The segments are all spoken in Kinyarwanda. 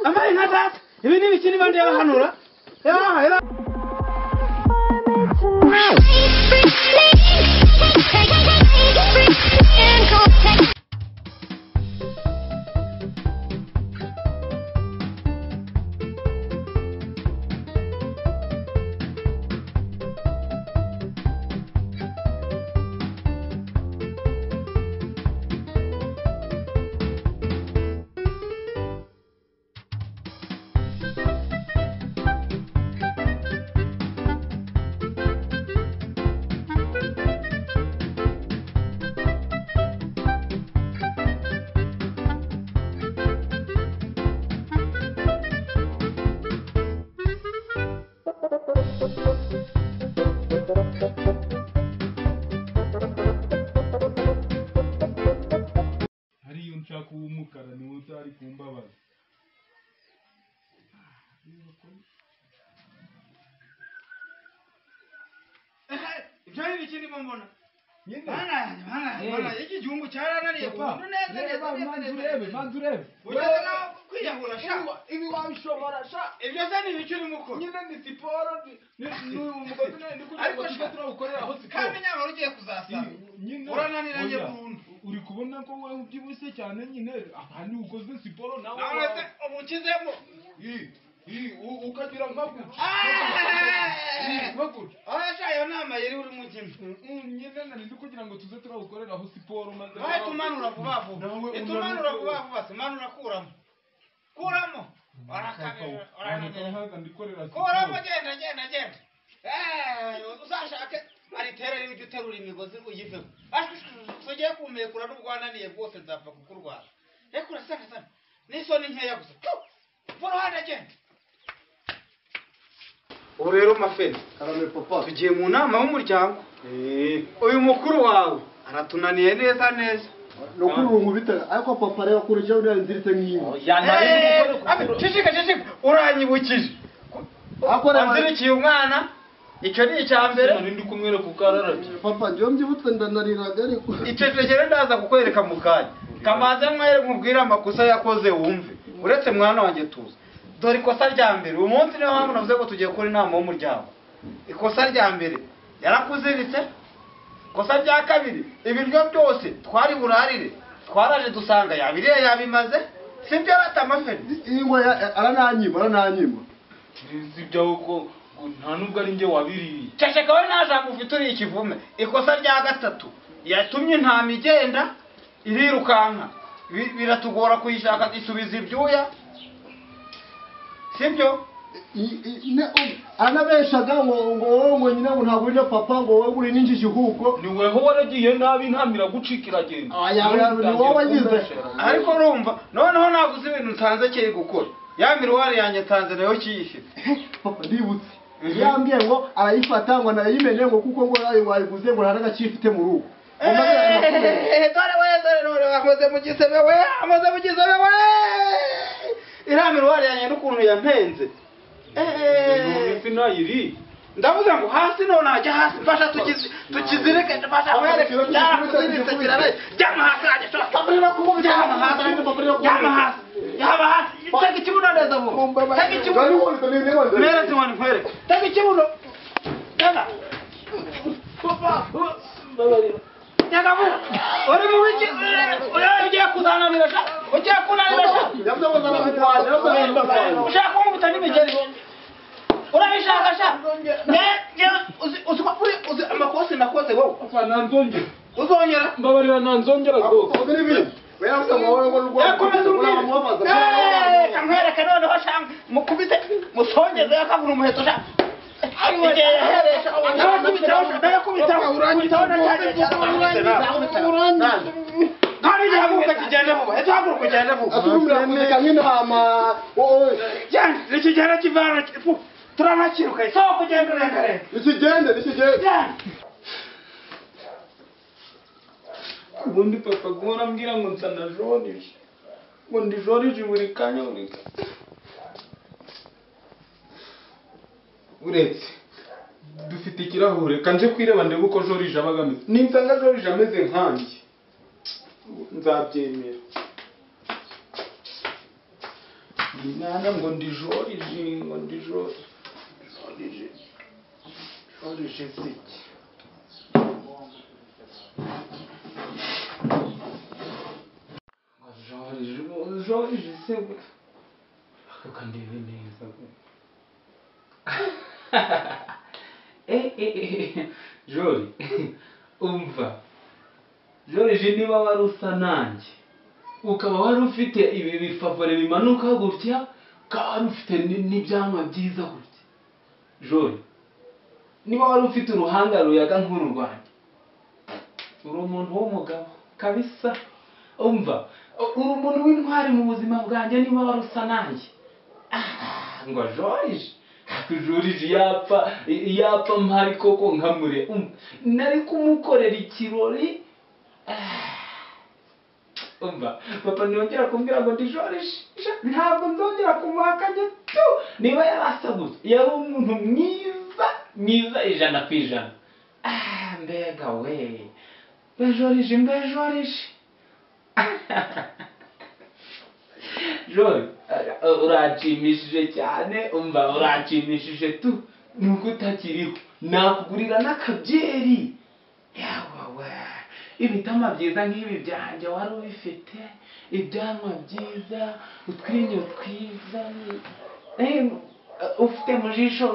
Ambaye nka data. Ibi ni ibiki niba ndiyabahanura? Ya. Hariyo nshaka uw'umukara niwe utari kumbabaza. Ibyo ni ibiki ndimo mbona? Mana, iki gihugu cyarananiye burundu neza neza neza. Manzi urebe. Ugeze naho kwiyahura sha. Ibi wabishobora sha. Ibyo se ni ibiki urimo ukora? Nyine ni siporo ni umugozi ndi kugira ngo tujye turawukorera aho siporo. Kandi nyamara ugiye kuzasaba. Urananiranye burundu. Uri kubona ko wowe ubyibushye cyane nyine ahandi ukoze siporo nawe. Nawe se ubukizemo. Ukagira nka gutya. Nka gutya. Oya sha yo nama yari uri mu gym. Nyine nari ndi kugira ngo tuze turawukorera aho siporo maze. Wahe tumanura vuba vuba. Itumanura vuba vuba se manura kuramo. Kuramo. Orakabira orananira. Kuramo genda genda genda. Uzashake aritere rero ujye uterura imigozi uyivemo. Tugiye kumekura n'ubwananiye bwose nzapfa kukurwara. Reka urasana sana. N'isoni nkeya gusa. Vuba genda. Ubu rero mafeni tugiye mu nama y'umuryango. Uyu mukuru wawe aratunaniye neza neza. No kurungubita ariko papa rero kurujya uranziritse nk'inka. Ceceka ceceka uranyibukije. Wanzirikiye umwana icyo ni icya mbere. Nari ndi kumwereka uko ararabye. Papa njyewe mbyibutse ndanariraga ariko. Icecekere ndaza kukwereka mu kanya. Kamanze mwere nkubwire amakosa yakoze wumve. Uretse mwana wanjye tuza. Dore ikosa rya mbere uyu munsi niyo mpamvu navuze ko tugiye gukora inama y'umuryango. Ikosa rya mbere yarakuziritse. Ikosa rya kabiri ibiryo byose twari burarire twaraje dusanga yabiriye yabimaze sibyo aramafeni. Ingwa arananyima arananyima. Sibyo ko nta nubwo ari njye wabiriye. Ceceka we nta jambo ufite uri ikivume. Ikosa rya gatatu yatumye intama igenda irirukanka biratugora kuyishaka isubiza ibyuya. Sibyo? Anabeshaga ngo ngo nyina ngo ntabwo uri papa ngo wowe uri n'injiji ahubwo. Ni weho waragiye nabi intamira gucika iragenda. Ni wowe wagize. Ariko urumva noneho naguze ibintu nsanze kiri gukora. Ya miruwari yanjye nsanze nayo kiyifite. Papa ndibutse. Yambwiye ngo arayifata ngo narayimene ngo kuko ngo wayiguze ngo nta n'agaciro mu rugo. Dore we dore none akoze mu gisebe we akoze mu gisebe we. Iriya miruwari yanjye n'ukuntu yampenze. Sinayiri. Ndavuze ngo hasi none ajya hasi mfasha tukizirike mfasha nkwereke cyarakuziritse kirabe. Jyama hasi ajya jyama hasi jyama hasi jyama hasi tega ikibuno neza vuba. Tega ikibuno. Mera ziwani nkwereke. Tega ikibuno. Tega. Tega vuba. Uri mu biki? Ugiye kuzananira sha. Ugiye kunanira sha. Ushaka kunkubita n'imigeri. Urabishaka sha. Uzi amakosa nakoze wowe. Papa nanzongera. Uzongera? Mbabarira nanzongera rwose. Yakomeza umbwire. Kankwereke noneho sha mukubite musongeze yakavuna umuheto sha. Igihe yaheresha ndakubitaho ndakubitaho urangitaho na cyane kandi haguruka kigende vuba ejo haguruka ugende vuba. Aturumira kuzika nk'intama. Genda ikigenda kivana turanakiruka isoko ugenda urengarenga. Ikigende ikigende. Ubundi papa guhora ambwira ngo nsa na joriji ngo ndi joriji buri kanya buri kanya. Uretse dufite ikirahure kanje kwireba ndebe uko joriji abaga ameze. Ninsanga joriji ameze nkanjye nzabyemera. Nana ngo ndi Joriji, ngo ndi Joriji. Joriji siki. Joriji, Joriji se aka ndebe neza. Jori, umva. Joriji niba wari usa nanjye, ukaba wari ufite ibi bifavore bimanuka gutya, ukaba wari ufite n'ibyanwa byiza gutya. Jori, niba wari ufite uruhanga ruyaga nk'uru rwanjye, uri umuntu w'umugabo kabisa. Umva, uri umuntu w'intwari mu buzima bwanjye niba wari usa nanjye. Ngo Joriji, Joriji yapfa mpari koko nkamure. Nari kumukorera ikirori. Umva, papa ntiyongera kumbwira ngo ndi Joriji, ntabwo nzongera kumuhakanya tu. Niba yarasa gutya, yari umuntu mwiza mwiza 100%. Mbega we, mbe Joriji, mbe Joriji. Jori, uranshimishije cyane, umva uranshimishije tu. Nuko utakiriho, nakugurira n'akabyeri. Yawa we, ibitama byiza nk'ibi byanjye wari ubifite, ibyanwa byiza, utwinyo twiza, ufite mu jisho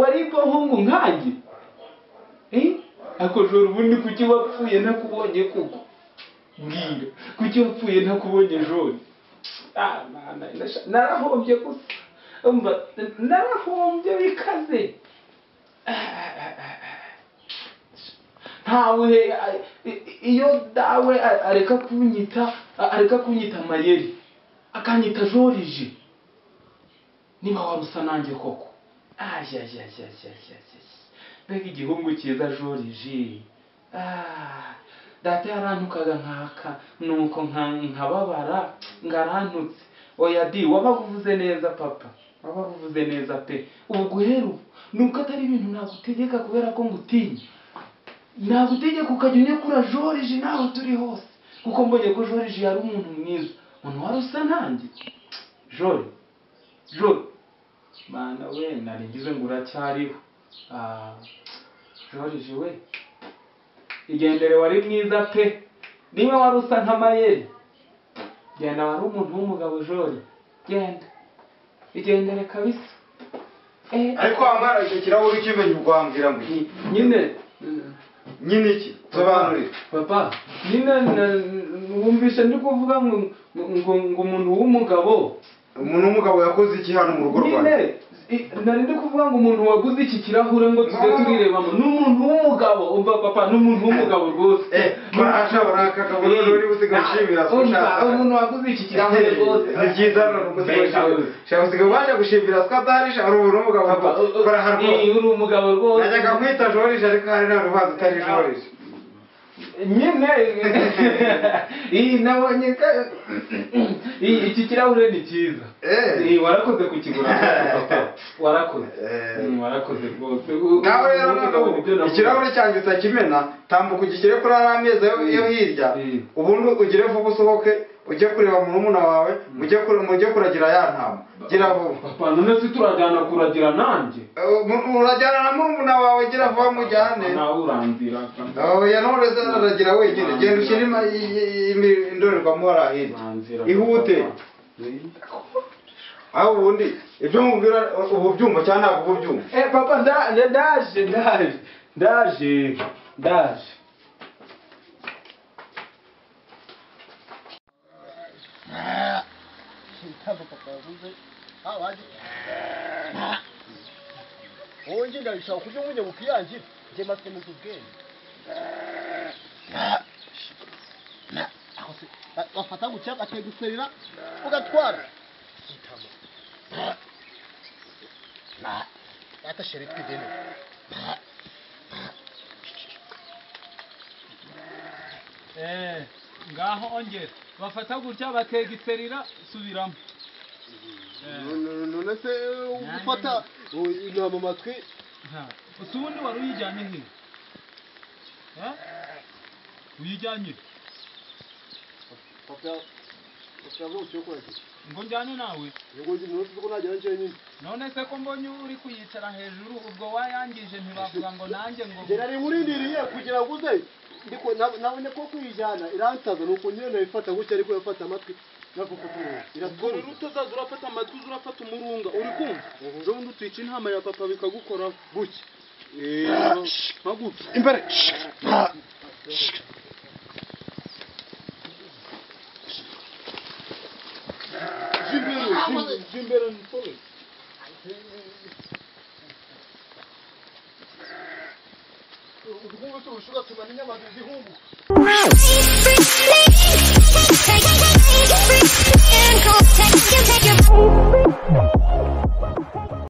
wari imbohungu nkanjye. Ako Jori, ubundi kuki wapfuye ntakubonye koko? Mbwira, kuki wapfuye ntakubonye Jori? Mana, narahombye gusa. Umva, narahombye bikaze. Ntawe iyo dawe areka kunyita Mayeri, akanyita Joriji. Niba wari usa nanjye koko. Mbega igihungu cyiza Joriji. Data yarantukaga nkaka, nuko nkababara ngarantutse. Oya di, wabaga uvuze neza papa, wabaga uvuze neza pe. Ubu guhera ubu nuko atari ibintu nagutegeka kubera ko ngutinya, nagutegeka ukajya unyekura Joriji naho turi hose, kuko mbonye ko Joriji yari umuntu mwiza, umuntu wari usa nanjye. Jori, Jori, mana we, nari ngize ngo uracyariho. Joriji we, igendere, wari mwiza pe. Niba wari usa nka Mayeri, genda, wari umuntu w'umugabo Jori, genda, igendere kabisa. Ariko wa mwana, icyo kirahuri ukimenye ukwambwira ngo nyine nyine iki? Sobanurira papa. Nyine wumvishe ndi kuvuga ngo umuntu w'umugabo, umuntu w'umugabo yakoze iki hano mu rugo rwanjye? Nari ndi kuvuga ngo umuntu waguze iki kirahure ngo tuze turirebamo ni umuntu w'umugabo. Umva papa, ni umuntu w'umugabo rwose. Barashobora akagabo none usigaye ushimira so ushaka. Umuntu waguze iki kirahure rwose ni byiza none usigaye ushimira. Shaka usigaye ubasha gushimira Skatari, uri umuntu w'umugabo papa. Uri umugabo rwose. Najyaga nkwita Joriji ariko hari none ubanza utari Joriji. Nyine iyi nabonye iki kirahure ni cyiza. Warakoze kukigura papa, warakoze, warakoze rwose. Nawe rero noneho ikirahure cyanjye utakimena, tambuka ugishyire kuri ariya meza yo hirya, ubundi ugire vuba usohoke ujye kureba murumuna wawe, mujye kuragira ya ntama. Gira vuba papa. None se turajyana kuragira nanjye? Urajyana na murumuna wawe, gira vuba mujyane. Nawe uranzira. Oya, none se aragira wenyine. Genda ushyire indorerwamo hariya hirya, ihute. Aho ubundi ibyo nkubwira ubu byumva cyangwa ntabwo ubu byumva? Papa, ndaje, ndaje, ndaje, ndaje. Wowe njye ndabishaka kurya nkunye bukiyangira njye masemeza ubwenge. Bafata gutya bakeguserera ugatwara. Data sheri twigende. Ngaho ongera bafata gutya bakegiserira, subiramo. None se gufata intama amatwi? Ese ubundi wari uyijyanye he? Uyijyanye papa? Ngo njyane nawe? Ngo njye ko nagera njyenyine. None se ko mbonye uri kuyicara hejuru, ubwo wayangije ntibavuga ngo nanjye ngo Njye nari nkurindiriye kugira ngo uze, ndiko nabonye ko kuyijyana iransaza, nuko nyine nayifata gutya, ariko yafata amatwi nagufata umurunga. Ubwo Iratuza. rero utazaza urafata amatwi, uza urafata umurunga, uri kumva? Ejo bundi utwica intama ya papa bikagukoraho. Gutya. Nka gutya. Imbere. Jya imbere, jya imbere nsobe. Ubukungu ugatuma n'inyama zihunguka. Take, take, take, take, take, take, take, take, take, take,